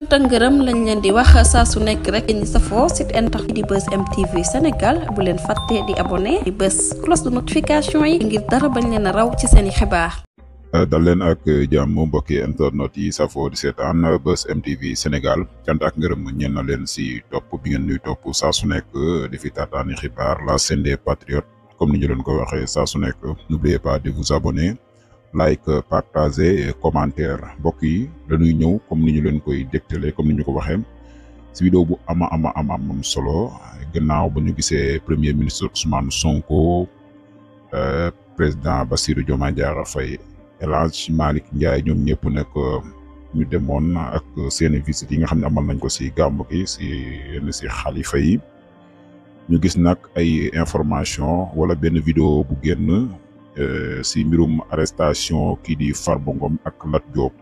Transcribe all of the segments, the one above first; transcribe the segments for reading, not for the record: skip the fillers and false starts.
tëngërëm lañ leen di wax saa su nekk rek ñi safoo site internet di Buzz M TV Sénégal bu leen fàtte di abonné di bës cloche de notification yi ngir dara bañ leen a raw ci seeni xibaar. dal leen ak jàmm mbokki internet yi safoo di seetaan Buzz M TV Sénégal cant ak ngërëm ñeen na leen si topp bi ngeen ñuy topp saa su nekk di fi taataani xibaar la chaîne des patriotes comme ni ñu leen ko waxee saa su nekk n'oubliez pas de vous abonner, like, partager et commentaire mbokk yi dañuy ñëw comme ni ñu leen koy dégtalee comme ni ñu ko waxee si vidéo bu am solo gannaaw ba ñu gisee premier ministre Ousmane Sonko, président Bassirou Diomaye Diakhar Faye, El Hadji Malick Ndiaye ñoom ñëpp nag ñu demoon ak seeni visite yi nga xam ne amal nañ ko si gàmmu gi si yenn si xalifa yi ñu gis nag ay information wala benn vidéo bu génn si mbirum arrestation kii di Farba Ngom ak Lat Diop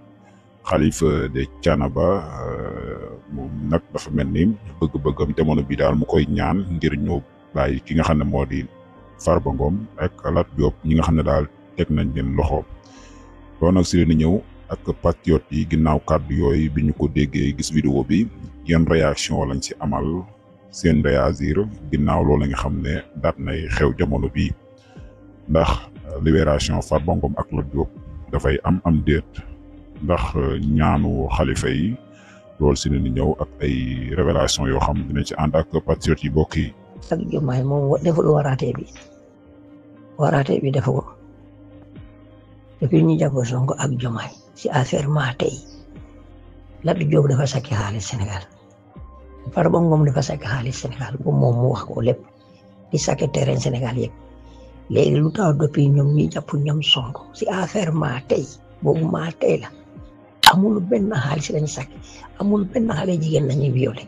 xalifa de Thiénaba moom nag dafa mel ni bëgg-bëggam jamono bi daal mu koy ñaan ngir ñu bàyyi ki nga xam ne moo di Farba Ngom ak Lat Diop ñi nga xam ne daal teg nañ leen loxo loolu nag si leen ñëw ak patriote yi ginnaaw kàddu yooyu bi ñu ko déggee gis vidéo bi yan réaction lañ si amal seen réagir ginnaaw loolu la nga xam ne daat nay xew jamono bi ndax libération Farba Ngom ak Lat Diop dafay am déet ndax ñaanu xalifa yi loolu si leen ñëw ak ay révélation yoo xam dinañ ci ànd ak patriote yi bokk yi. ak Diomaye moom deful waraate bi defu ko depuis ñu jàpp Sonko ak Diomaye si affaire maa tey Lat Diop dafa sakki xaalis Sénégal Farba Ngom dafa sakki xaalis Sénégal bu moom mu wax ko lépp di sakki terrain Sénégal yëpp léegi lu tax depuis ñoom ñi jàpp ñoom Sonko si affaire maa tey boobu maa tey la amul benn xaalis lañu sakki amul benn xale jigéen lañuy violé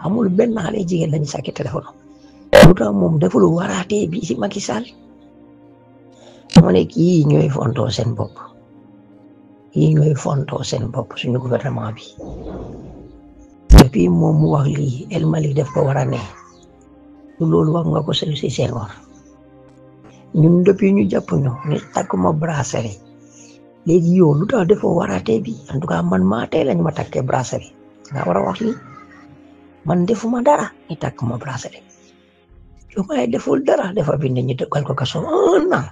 amul benn xale jigéen lañu sakki téléphone lu tax moom deful waraate bi si Macky Sall mu ne kii ñooy fontoo seen bopp suñu gouvernement bi depuis moom mu wax lii El Malick def ko war a ne loolu wax nga ko si Senghor ñun depuis ñu jàpp ñu ne takk ma bracelet léegi yow lu tax defoo waraate bi en tout cas man maa tey lañ ma takkee bracelet nga war a wax lii man defuma dara ñu takk ma bracelet Diomaye deful dara dafa bind ñu dëggal ko kaso un an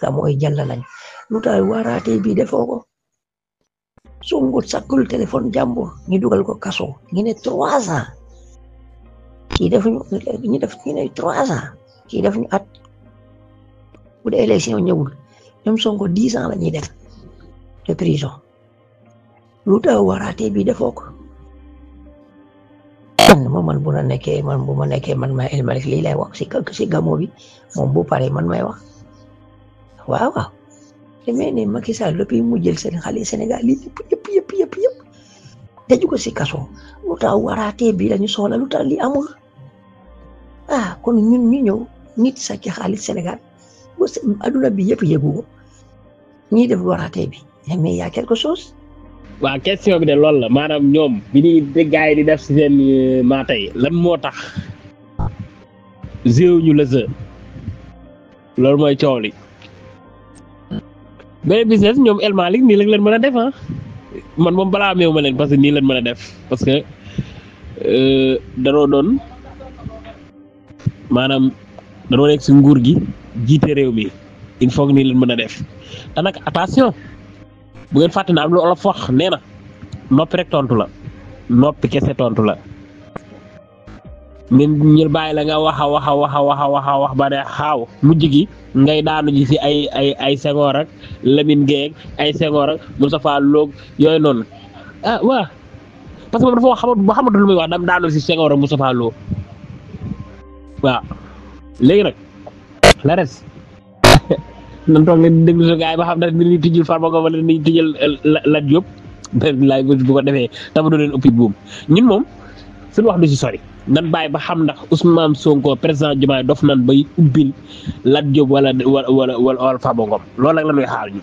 ka mooy jàll lañ lu tax waraate bi defoo ko Sonko sakkul téléphone jàmbur ñu dugal ko kaso ñu ne 3 ans kii def ñu ne 3 ans kii def ñu at bu dee élection ñëwul ñoom Sonko 10 ans la ñuy def de prison lu tax waraate bi defoo ko man bu ma nekkee man may El Malick lii lay wax si gamo bi moom bu paree man may wax waaw te mais ne Macky Sall depuis mu jël seen xale Sénégal yi yëpp daju ko si kaso lu tax waraate bi lañu soxla lu tax li amul kon ñun ñu ñëw nit sakki xaalis Sénégal ba adduna bi yëpp yëgu ko ñii def waraate bi mais y a quelque chose. waaw question bi de loolu la maanaam ñoom bi ñuy gars yi di def si seen maa tey lan moo tax géew ñu la sa loolu mooy coow li beneen business ñoom El Malick nii lañ leen mën a def man moom balaa meew ma leen parce que nii leen mën a def parce que danoo doon maanaam danoo nekk si nguur gi jiite réew mi il faut que nii leen mën a def te nag attention bu ngeen fàtte na am lu olof wax nee na noppi rek tontu la noppi kese tontu la ñun ñu bàyyi la nga wax ba ne xaaw mujj gi ngay daanu ji si ay Senghor ak Lamine Gueye ay Senghor ak Moustapha Lo yooyu noonu waaw parce que moom dafa wax xamatu lu muy wax dam daanu si Senghor ak Moustapha Lo waaw léegi nag la res nan toog leen déglu sa gars yi ba xam ne ni tijjil Farba Ngom wala ni tijjil Lat Diop laay bu ko defee tama doo leen ëppi buum ñun moom suñu wax du si sori nan bàyyi ba xam ndax Ousmane Sonko président Diomaye dof nan bay ubbil Lat Diop wala Farba Ngom loolu nag la ñuy xaar ñu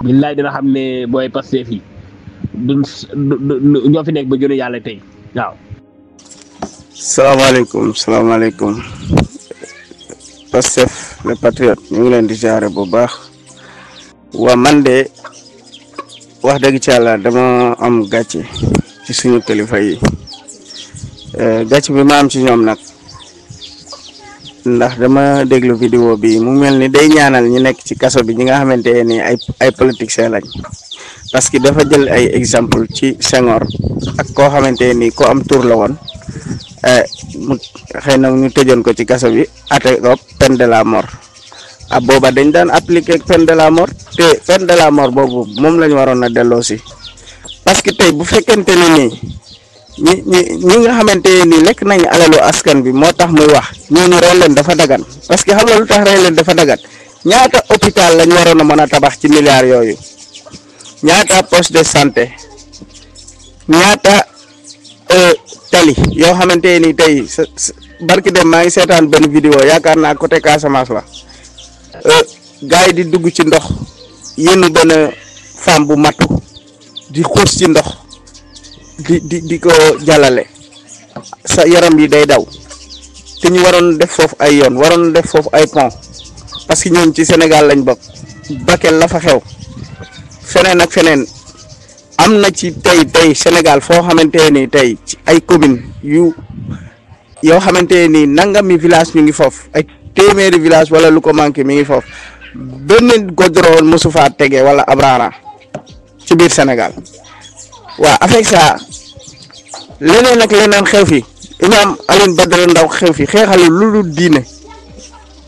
billaay dina xam ne booy Pastef yi du ñoo fi nekk ba jëlee yàlla tey waaw. salaamaaleykum Pastef le patriote ñu ngi leen di jaare bu baax waa man de wax dëgg ci yàlla dama am gàcce ci suñu kilifa yi gàcc bi ma am ci ñoom nag ndax dama déglu vidéo bi mu mel ni day ñaanal ñi nekk ci kaso bi ñi nga xamante ni ay politiciens lañ parce que dafa jël ay exemple ci Senghor ak koo xamante ni ko am tur la woon mu xëy na ñu tëjoon ko ci kaso bi ate ko peine de la mort booba dañ daan appliquer peine de la mort te peine de la mort boobu moom lañ waroon a delloo si parce que tey bu fekkente ne nii ñi nga xamante ni lekk nañ alalu askan bi moo tax muy wax ñooñu rey leen dafa dagan parce que xam nga lu tax rey leen dafa dagan ñaata hôpital lañ waroon a mën a tabax ci milliards yooyu ñaata poste de santé ñaata tali yoo xamante ni tey barki dem maa ngi seetaan benn vidéo yaakaar naa côté Casamance la gars yi di dugg ci ndox yenn benn femme bu matu di xuus ci ndox di ko jàllale sa yaram yi day daw te ñu waroon def foofu ay yoon waroon def foofu ay pont parce que ñoom ci Sénégal lañ bokk Bakel la fa xew feneen ak feneen am na ci tey Sénégal foo xamante ni tey ci ay commune yoo xamante ni nangami village ñu ngi foofu ay téeméeri village wala lu ko manqué mi ngi foofu benn goudron mosu faa tege wala abrara ci biir Sénégal waaw avec ça leneen ak leneen xew fi Imam Alioune Badara Ndao xew fi xeexalu lu dul diine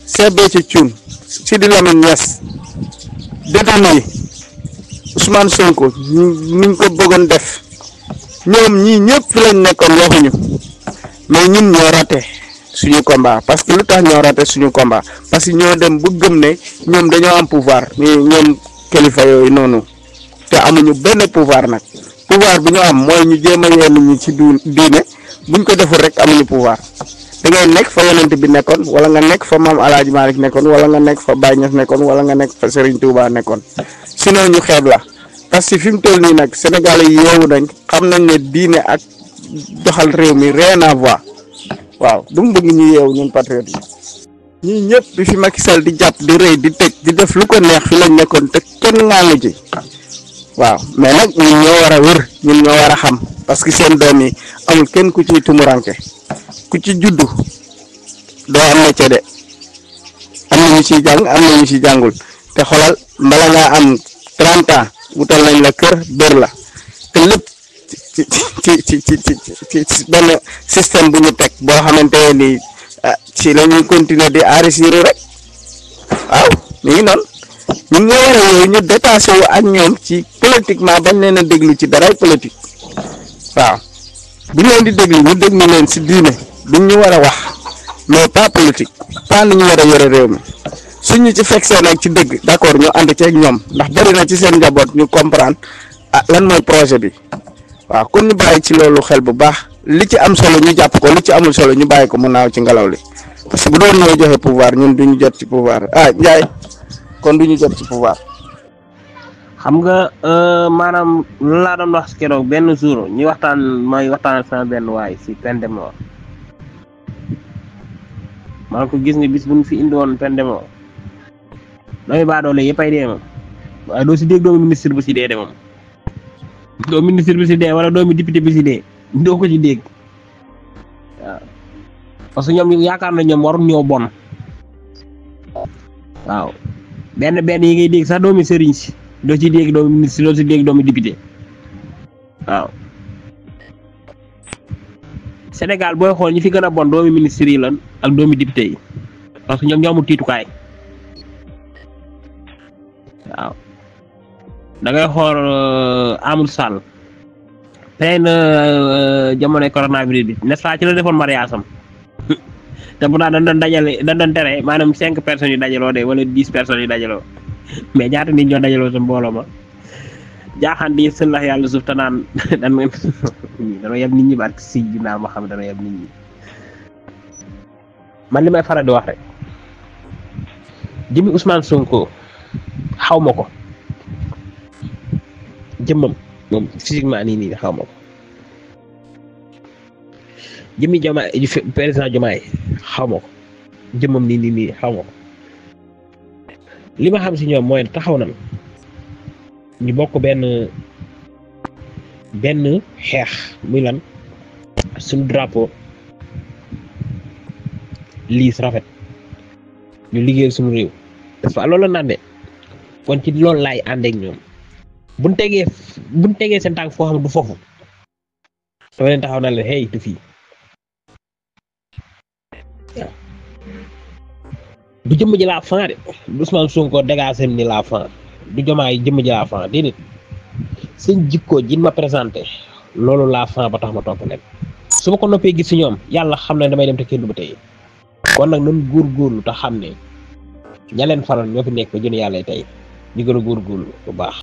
Cheikh Béthio Thioune Sidi Lamine Niass détenu yi Ousmane Sonko niñ ko bëggoon def ñoom ñii ñëpp fi lañ nekkoon waxuñu mais ñun ñoo raté suñu combat parce que lu tax ñoo raté suñu combat parce que ñoo dem bu gëm ne ñoom dañoo am pouvoir ñoom kilifa yooyu noonu te amuñu benn pouvoir nag pouvoir bi ñu am mooy ñu jéem a yee nit ñi ci diine buñ ko deful rek amuñu pouvoir da ngay nekk fa yonent bi nekkoon wala nga nekk fa maam El Hadj Malick nekkoon wala nga nekk fa Baye Niass nekkoon wala nga nekk fa Serigne Touba nekkoon sinon ñu xeeb la parce que fi mu toll nii nag Sénégal yi yeewu nañ xam nañ ne diine ak doxal réew mi rien à voir waaw du mu bëgg ñu yeewu ñun patriote yi ñii ñëpp bi fi Macky Sall di jàpp di rëy di tëj di def lu ko neex fi lañ nekkoon te kenn ŋaaŋu ci waaw mais nag ñun ñoo war a wër ñun ñoo war a xam parce que seen doom yi amul kenn ku ciy tumuranke ku ci juddu doo am métier de am na ñu ciy jàng am na ñu ciy jàngul te xoolal mbala ngaa am 30 ans wutal nañ la kër bër la te lépp ci benn système bu ñu teg boo xamante ne nii ci la ñuy continuer di enrichir rek waaw mi ngi noonu ñun ñoo war a yooyu ñu détaché wu ak ñoom ci politiquement bañ leen a déglu ci daray politique waaw bu ñu leen di déglu ñu déglu leen si diine duñ ñu war a wax mais pas politique pas ni ñu war a yore réew mi suñu ci fekk seen ak ci dëgg d'accord ñu ànd ceeg ñoom ndax bari na ci seen njaboot ñu comprendre lan mooy projet bi waaw kon ñu bàyyi ci loolu xel bu baax li ci am solo ñu jàpp ko li ci amul solo ñu bàyyi ko mu naaw ci ngelaw li parce que bu doon ñoo joxe pouvoir ñun duñu jot ci pouvoir Ndiaye kon duñu jot ci pouvoir. xam nga maanaam lu laa doon wax keroog benn jour ñu may waxtaan ak sama benn waay si peine de mort maa ko gis nga bis bu ñu fi indi woon peine de mort doomi baadoole yëpp ay dee moom waaye doo si dégg doomu ministre bu si dee de moom doomu ministre bi si dee wala doomu député bi si dee doo ko ci dégg waaw parce que ñoom yaakaar na ñoom waruñ ñoo bon waaw benn yi ngay dégg sax doomi sëriñ si doo ci dégg doomu ministre doo ci dégg doomu député waaw Sénégal booy xool ñi fi gën a bon doomi ministre yi lan ak doomi député yi parce que ñoom ñoo amul tiitukaay waaw da ngay xool Amadou Sall plein jamonoy coronavirus bi n'est-ce pas ci la defoon mariage am te bu dañ doon tere maanaam 5 personnes yu dajaloo de wala 10 personnes yu dajaloo mais ñaata nit ñoo dajaloo sa mbooloo ma jaaxaan di sëllax yàlla suuf te naan dana yeb nit ñi barke si ginnaaw ma xam dana yeb nit ñi man li may faral di wax rek jëmmi Ousmane Sonko xaw ma ko jëmmam moom physiquement nii xaw ma ko jëmmi Diomaye président Diomaye xaw ma ko jëmmam nii xaw ma ko li ma xam si ñoom mooy taxaw nañ ñu bokk benn benn xeex muy lan suñu drapeau liis rafet ñu liggéeyal suñu réew n'est-ce pas loolu la naan de kon ci loolu laay ànd ak ñoom buñ tegee seen tànk foo xam du foofu dama leen taxaw na leen hey du fii du jëmm ji laa fan de du Ousmane Sonko dégagé ni laa fan du Diomaye jëmm ji laa fan déedéet seen jikko ji ma présenté loolu laa fan ba tax ma topp leen su ma ko noppee gis si ñoom yàlla xam na damay dem te kenn du ba tey kon nag noonu góorgóorlu te xam ne ña leen faral ñoo fi nekk ba jën yàlla tey ñu gën a góorgóorlu bu baax